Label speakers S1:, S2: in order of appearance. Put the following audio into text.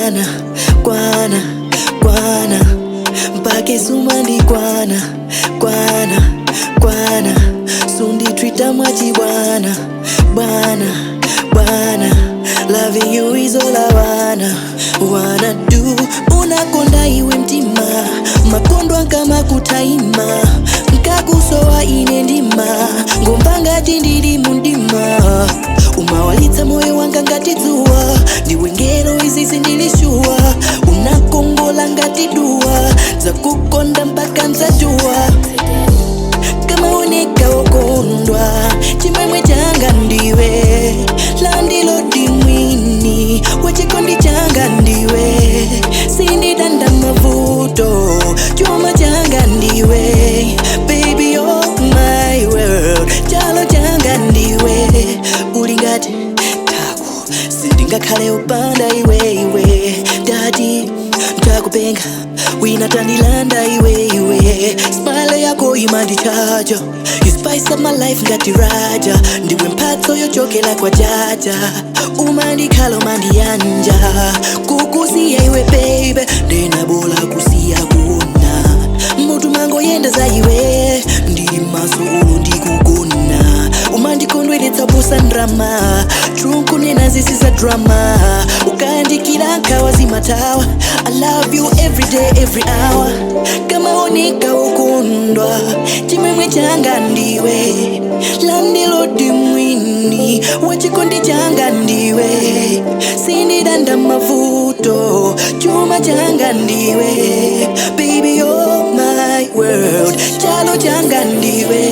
S1: Kwana, kwana, kwana, mpake sumandikwana, kwana, kwana, sunditreata mwachibwana, bwana, bwana. Loving you is all I wanna, wanna do. Unakonda iwe mtima, makondwa kama kutaima, nkakusowa ine ndima, ngomba ngati ndili mundima. Umawalitsa moyo wanga ngati dzuwa, ndiwe ngelo izi zindilishuwa, unakongola ngati duwa, dzakukonda mpaka mdzatuwa. Kamaoneka okondwa, chimwemwe changa ndiwe, landlord mwini wachikondi changa ndiwe, sindidanda mavuto, chuma changa ndiwe, baby you're my world, chalo changa ndiwe, uli ngati taku, sindingakhale upanda iwe iwe, dati ntakupenga, wina tandilanda iwe iwe, smile yako imandichaja, you spice up my life ngati raja, ndiwe mphatso yochokera kwa jaja, umandikhala umandiyanja, kukusiya iwe baby, ndinabola kusiya kuona, mutu mangoyenda za iwe, ndili maso ulo ndikugona, umandikondweretsa posa ndrama, trunkunena zisi za drama, ukandikira nkhawa zimatawa, I love you every day every hour, kamaoneka ukondwa, chimwemwe changa ndiwe, landlord mwini wachikondi changa ndiwe, sindidanda mavuto, chuma changa ndiwe, baby you're my world, chalo changa ndiwe.